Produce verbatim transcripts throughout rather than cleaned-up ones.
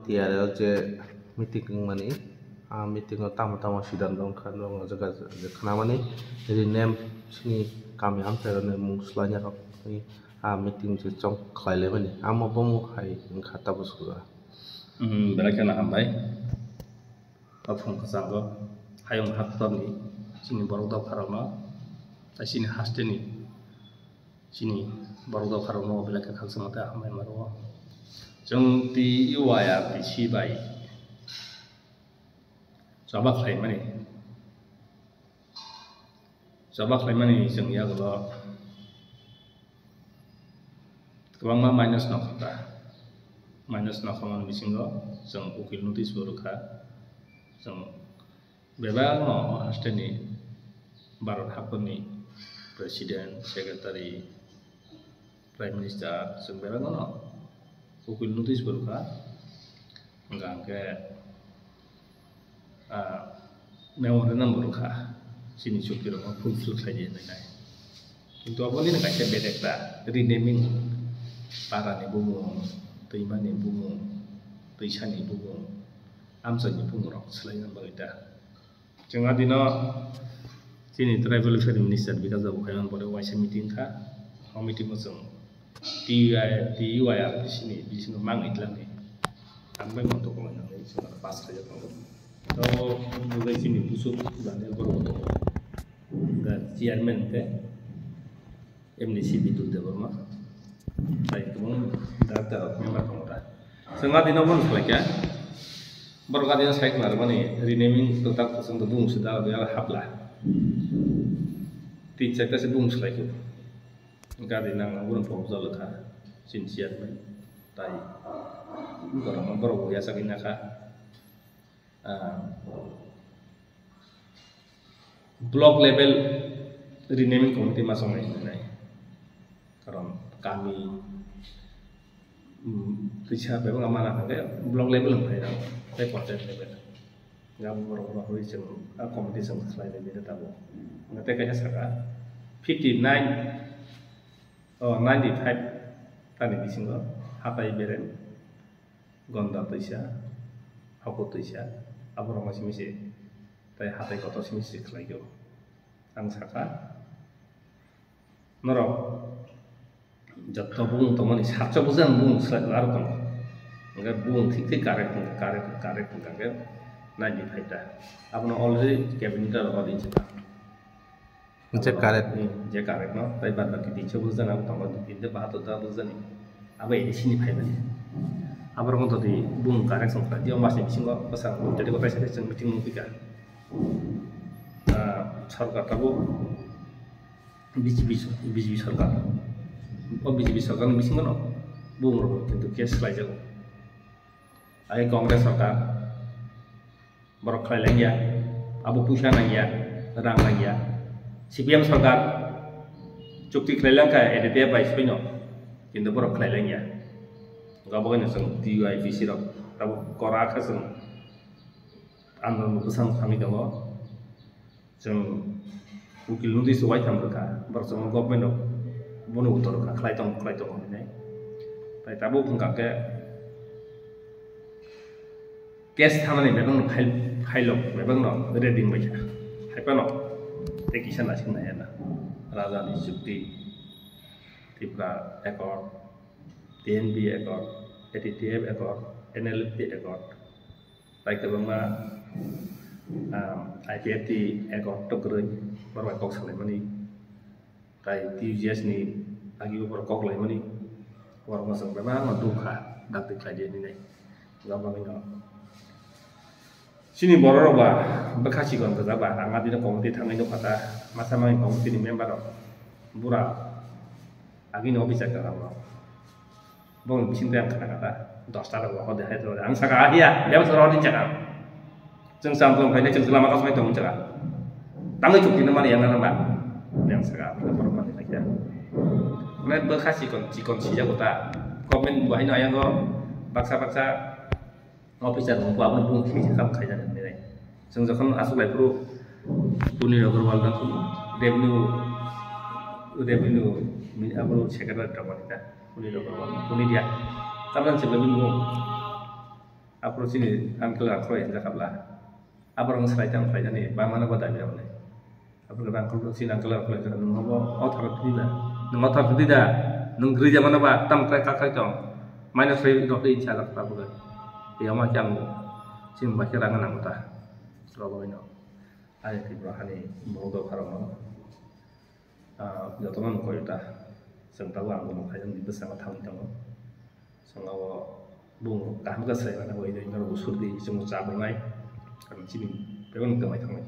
T R L je meeting wngmani, a meeting o tamo tamo siddhanto wngkha, norok o jaga je khnamani, rename chini kami amchairokni mung swlaina rokni a meeting je chong khlai laimani, amo bomo hai wngkha tabuk swkang. Hmm, belai kheno hambai. O phung kwchango hayung haktorni chini borok dopharokno, tei chini hasteni chini borok dopharokno belai khe khakchangma tei hambai ma rwo. Chwng T U I R T C bai choba khlaimani, choba khlaimani chwng yagulo kwbangma minus nokha ta. Minus nokha mani bisingo chwng ukil notice bo rwkha. Chwng bebakno o hasteni Bharat haphangni President, Secretary, Prime Minister, chwng bebakno ukil notice bo rwkha. Hwnkha hwnkhe, ah, memorandum bo rwkha, chini chukti rokno fulfill khlai di hwnwi nai. Kintu obo nini kaisa bedek ta, renaming, parani bumung, twimani bumung, twisani bumung, amchaini bumung rok swlaina bagwi ta. Chwng a dino chini Tribal Welfare Minister Bikash Babu Kaiman bole waisa meeting kha. O meeting o chwng T U I, T U I R T C ni bisingo mang itlangni. Ang bai monto kolai nang chwng pass khaijak tongo. To bugai chini busuk Daniel Borok tongo. Da chairman te M D C Bidut Debbarma, tai kwbangma director rok member tongo ta. Chwng a dino bono khlai kha, borok a dino sai khna rwmani renaming kwtal kwchwng do bumung se da ya hapla. Tin char ta se bumung swlai kho. Gari nang nang bono proposal kha, chini chairman, tai borok borok ya sagwi na kha. Ah, block level renaming committee ma chongnai hinwi nai. Karon kami, mm, twisa bebak ma mana hwnkhe block level wng phai rw, tei panchayat level. Gabung borok rok hui chwng a committee chwng khlai lai nai tabuk. Hwnkhe tei kaisa saka fifty nine, oh, ninety five tani bisingo hatai berem. Gonda twisa, haku twisa, aborokno simi se tei hatai kotor simi se khlaio. Ang sakha, norok jotto bumung tongmani sakchok bwsang bumung swlaibo aro tongo. Hwnkhe bumung thik thik correct wngkha, correct, correct wngkha hwnkhe ninety five ta. Abono already cabinet o rw ringjak. Je correct. Hmm, je correct no, tai bad baki tinso bujana abo tongo, tinte bahator ta bujani. Abo A D C ni phaimani. Aborok wngtodi bung correct wngkha, tei o masni bisingo bwsang tete kotai sai chwng meeting nung phika. Ah, sarkar tabuk B J P, B J P sarkar. O B J P sarkar ni bisingo no bung rok kintu case khlaijago. Ai Congress sarkar. Borok khlai langya, abo puisa nangya, rang nangya. C P M sarkar chukti khlai langkha A D P F bai soino, kintu borok khlai langya. Gabagani chwng T U I P C rok tabuk kora khe chwng andolon bwsang thangwi tongo. Chwng ukil notice waitham rwkha, borok chwngno government rok bono uttor rwkha, khlai tongo, khlai tongo hinwi. Tai tabuk wngkha khe, case thanani bebakno file, file rok bebakno ready wngbaikha. Haiphano tei kisa naising naiya na. Rajani chukti, Tripura Accord, T N B Accord, A T T F Accord, N L F T Accord, tai kwbangma, ah, I P F T Accord to kwrwi borok bai kok salaimani. Tai T U J S ni agi o borok kok laimani, borok no chwng bebak no dukha, dakti khlai di hinwi nai. Gabagwi no chini borok rok ba bwkha chikon kwchak ba, ang adino committee thangwi nukha ta, masa mani committee ni member rok bura agini officer kwchak rok. Bong bising tei ang khna kha ta, dosta rok hode hai rok ang saka, "Ah, hiya, bebak saka hodi saka." Chwng cham tong khainai, chwng lama kasmai tong saka. Tangwi chukti na mani yang na ba. Yang saka, borok mani khaikya. Mane bwkha chikon, chikon sijak ta. Government bo haino ayang go baksa baksa officer rok bo abono bung khe khe kam khaijak nai. Chwng jokhon aswk lai phuru Punir Agarwal na revenue, revenue min abo secretary ta mani ta. Punir Agarwal, Punir ya. Tamdan se bini bung. Aphuru chini uncle rang khwlai hinjak habla. Aborok swlai tang khlainani bamano bo dabi rokni. Aphuru uncle chini uncle rang khwlai hinjak, "Nwng obo o thoro thwdi da? Nwng o thoro thwdi da? Nwng gri jamano ba tam khlai kha khlai tong. Minus rwi rok twi hinsa jak ta bwkha." Yama khe ang chini ba khe rang nango ta. Rogo ino. Ani Tripura hani borok dopha rokno. Ah, jotono nukho ta. Chwng tabuk ang bono khaijak ni bwskango thangwi tongo. Chwng abo bung kaham khe swlai mano, bai norok bo surdi chwngno cha rwnai. Karon chini bebak no twmai thangwi.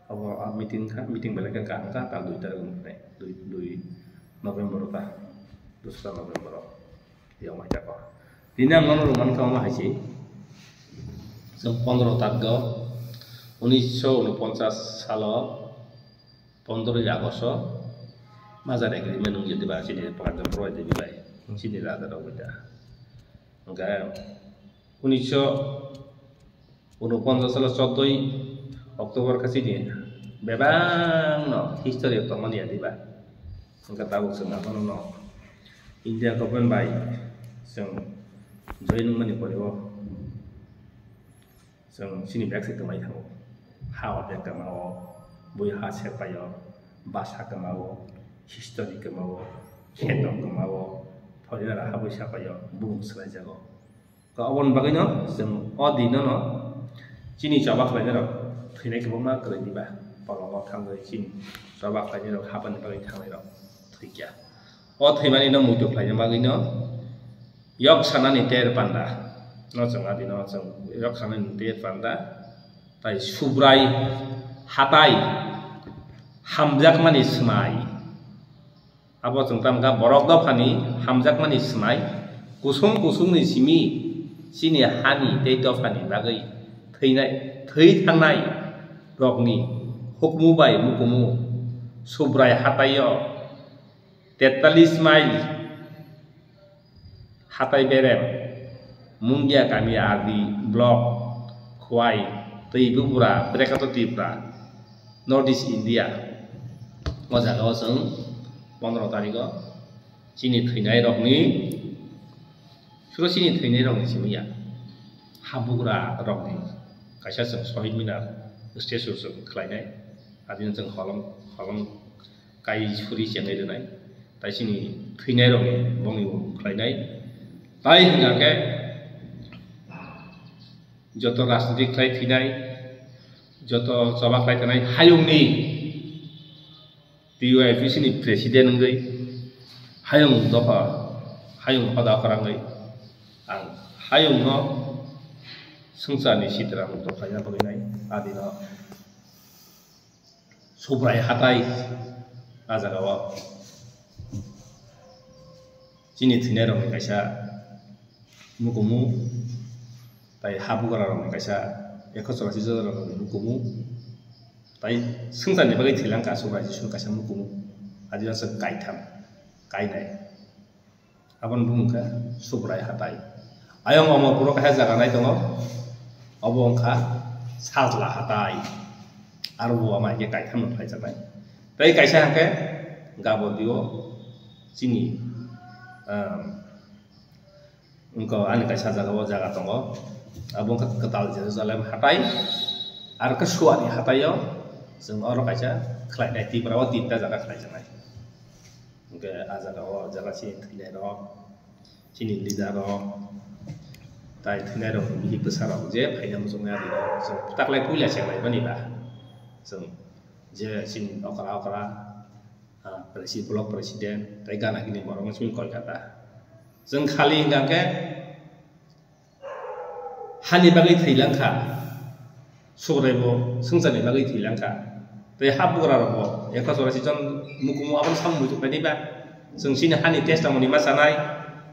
Abo ah, meeting kha, meeting belai khe kaham kha, tal dui tarikh ni phnai, dui, dui November ta, dusra November o. Yong mai tako. Tini ang nono rwmani khe omo hai se. Chwng pondro tarikh o, unisho unoponchas salo, pondroi August o merger agreement wngya diba chini Pradyot Roy Devi bai, chini raja rok bai da. Hwnkhe unisho unoponchas salo chodoi October khe chini bebak no history o tongmani ya diba. Hwnkhe tabuk chwng abono no India government bai chwng join wngmani pore o chwng chini bag se kwmai thango. Ha o bag kwma o, bui ha se pai o, basa kwma o, history kwma o, kheto kwma o, foreigner ha bui sa pai o, bung swlai jago. Ka oboni bagwino chwng o dino no chini choba khlainai rok thwinai kwbangma kwrwi diba, polongo thangwi chini choba khlainai rok hapani bagwi thangnai rok thwikya. O thwimani no muitu khlaina bagwino yok sanani ter panda no chwng a dino chwng yok sanani ter panda tai Subrai hatai hamjakmani swmai. Abo chwng tamkha borok dophani hamjakmani swmai, kusung kusungni simi chini hani tei dophani bagwi thwinai, thwi thangnai rokni hukumu bai mukumu Subrai hataio tetalis mile hatai berem, Mungia kami R D block, Khwai, Twibubura, Brekato Tripura, North East India. O jaga o chwng pondro tarikh o chini thwinai rokni, suro chini thwinai rokni simi ya, habugra rokni kaisa chwng Shohid Minar statue chwng khlainai, adino chwng holong holong kai suri chengnai rwnai, tai chini thwinai rokni bongni bo khlainai. Tai hwnkha khe joto rajniti khlai thwinai, joto choba khlai thanai hayungni T Y F C ni president wngwi hayung dopha, hayung hoda kwrangwi ang hayungno swngcharni sitra mukto khlaina bagwi nai adino Subrai hatai, a jaga o chini thwinai rokni kaisa mukumu, tai habugra rokni kaisa ekho chorasi jora rokni mukumu, tai swngcharni bagwi thwilangkha Subrai Jisuni kaisa mukumu, adino chwng kaitham, kainai. Aboni bumung khe Subrai hatai. Ayang Omorpuro kaisa jaga nai tongo. Obo wngkha Sajla hatai. Aro bo ama hinkhe kaitham no khlaijaknai. Tei kaisa hinkhe Gabodio chini, um, wngkha ani kaisa jaga o jaga tongo. Abo wngkha kwtal Jerusalem hatai. Aro khe Suari hataio chwng oro kaisa khlainai, Tripura o tinta jaga khlaijaknai. Hwnkhe a jaga o jaga chini thwinai rok, chini leader rok, tai thwinai rok ni bihik bwsa rok je phaina muchungya rok chwng taklai puila chenglai mani ba chwng je chini okra okra, ah, presi-, block president tai gana gini borok no chini koi kha ta. Chwng khali hwnkha khe Hani bagwi thwi langkha, Subraiybo swngcharni bagwi thwi langkha. Tei habugrarokbo ekho chorasi jon mukumu abono samung muitu khlainai ba? Chwng chini hani testimony ma chanai,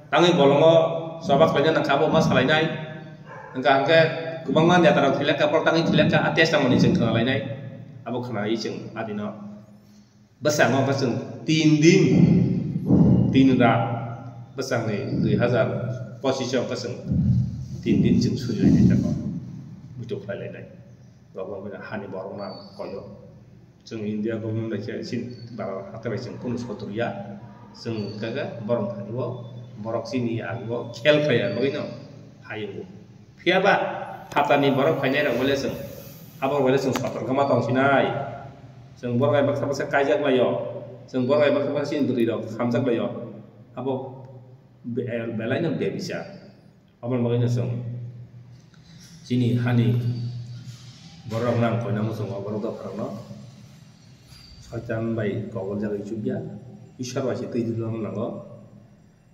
tangwi bolongo choba khlaina nangkha, abo ma salainai. Hwnkha hwnkhe kwbangma netarok thwi langkha, borok tangwi thwi langkha, a testimony chwng khna lainai. Abo khnawi chwng adino Bwskango hwnkhe chwng tin din, tin rat, bwskangni dui hazar pochish o hwnkhe chwng tin din chwng surilainai jago, muitu khlailainai. Rogo bini hani borokno ang koyo. Chwng India government bai khe chini bara hathai bai chwng kunu sotor ya. Chwng hwnkhe borok thani o, borok chini agi o khel khlai ya bagwino hayungo. Phiya ba phatarni borok phainai rok wele chwng, abo wele chwng sotor khe ma tong sinai. Chwng borok bai baksa baksa kaijak laio, chwng borok bai baksa baksa chini bwrwi rok hamjak laio, abo be-, belai no bebisa. Aboni bagwi no chwng chini hani borok nang koina muchungo borok dopharokno soitan bai kogoljagwi chukya, Ishwar bai se twi dwlangno nango.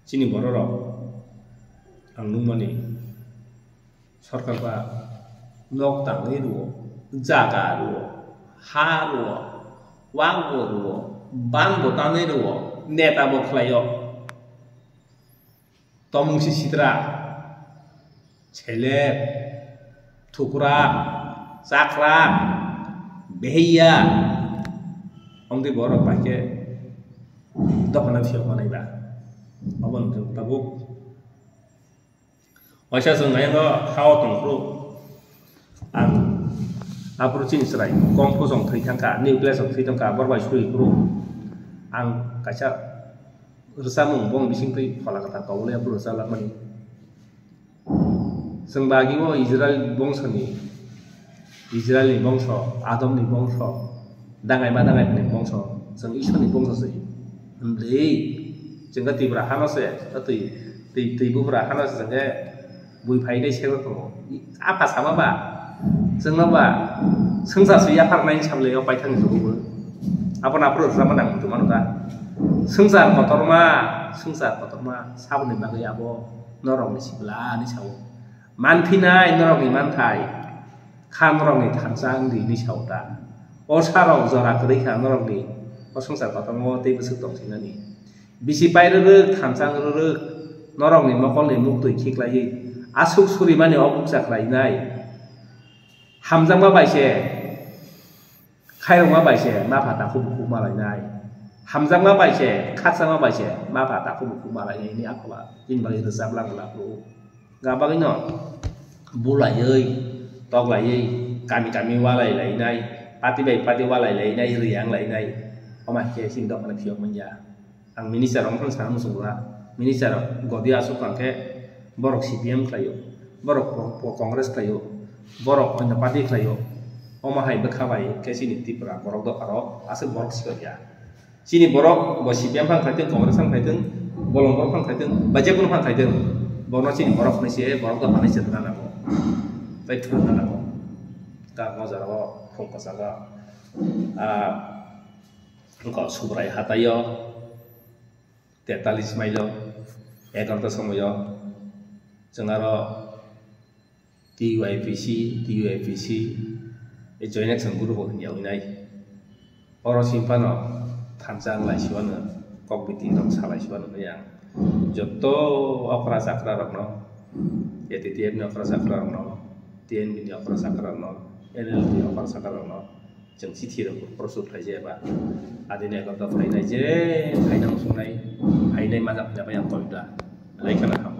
Chini bororok ang nukmani sorkar ba nok tangwi rwo, jaga rwo, ha rwo, wak bo rwo, ban bo tanwi rwo, neta bo khlaio. Tomung si sitra, selek, thukra, chakra, behaiya, omtwi borok bai khe dophano phiyok manai ba. Obo wngkha tabuk. Waisa chwng ayang o ha o tong phuru ang aphuru chini chwrai kong phusong thwi thangkha, nucleus rok thwi thangkha, borok bai suri phuru ang kaisa rwchapmung bong bising twi phola kwthar kobole aphuru rwchap lakmani. Chwng bagwi o Israel bongsoni, Israelni bongso, Adomni bongso, dangai ma dangai phani bongso, chwng Ishwarni bongso se hwnwi chwng khe Tipra hano se twi, twi, twi bubra hano se chwng khe bui phai tei serok tongo. Apha sama ba chwngno ba swngchar se yapharnai sablai o paithakni jugo bo. Abono aphuru rwchapma nang tongmano da. Swngchar kotorma, swngchar kotorma saboni bagwi abo norokni sibla hinwi sao. Manphinai norokni manthai, kha norokni thansa wngdi hinwi sao ta. O sarok jora kwrwi kha norokni o swngchar kotorma o tei bwswk tong sinani. Bisi pai rwrwk, thansa wng rwrwk, norokni mokolni muktwi khiklaiwi aswk surimani o bukcha khlainai. Hamjakma bai se khairokma bai se ma pha takhuk bukhuk ma lainai. Hamjakma bai se, khakchangma bai se ma pha takhuk bukhuk ma lainai hwnwi aphuru chini bagwi rwchap lang rwla phuru. Ga bagwino bulaiwi, toklaiwi, kami kami walai lainai, party bai party walai lainai, riyang lainai, omo hai khe chini dophano phiyok manya. Ang minister rok phano sana muchungo, minister rok godi aswk hwnkhe borok C P M khlaio, borok co-, co-, Congress khlaio, borok onno party khlaio, omo hai bwkha bai khe chini Tripura borok dopha rok aswk borok swkang ya. Chini borok bo C P M phano khaitwng, Congress phano khaitwng, bolong borok phano khaitwng, ba jekunu phano khaitwng, bono chini borok hinwi se borok dopha hinwi se rwna nango, tei thwrwngna nango. Ta o jora o phung kwchak o, ah, wngkha Subrai hatai o, tetalis mile o, egarota somoi o, chwng aro T Y P C, T Y P C, e joint action group o hwnwi yaui nai. Oro simi phano thansa wng lai siwano, kok biti rok sa lai siwano hwnwi ang joto okra chakra rokno, A T T F ni okra chakra rokno, T N V ni okra chakra rokno, N L T okra chakra rokno, chwng chithi rok prosut khlai jeba. Adini ekota phainai je phaina muchungnai, phainai majak phaiya bai ang koi da. Lai khana ham.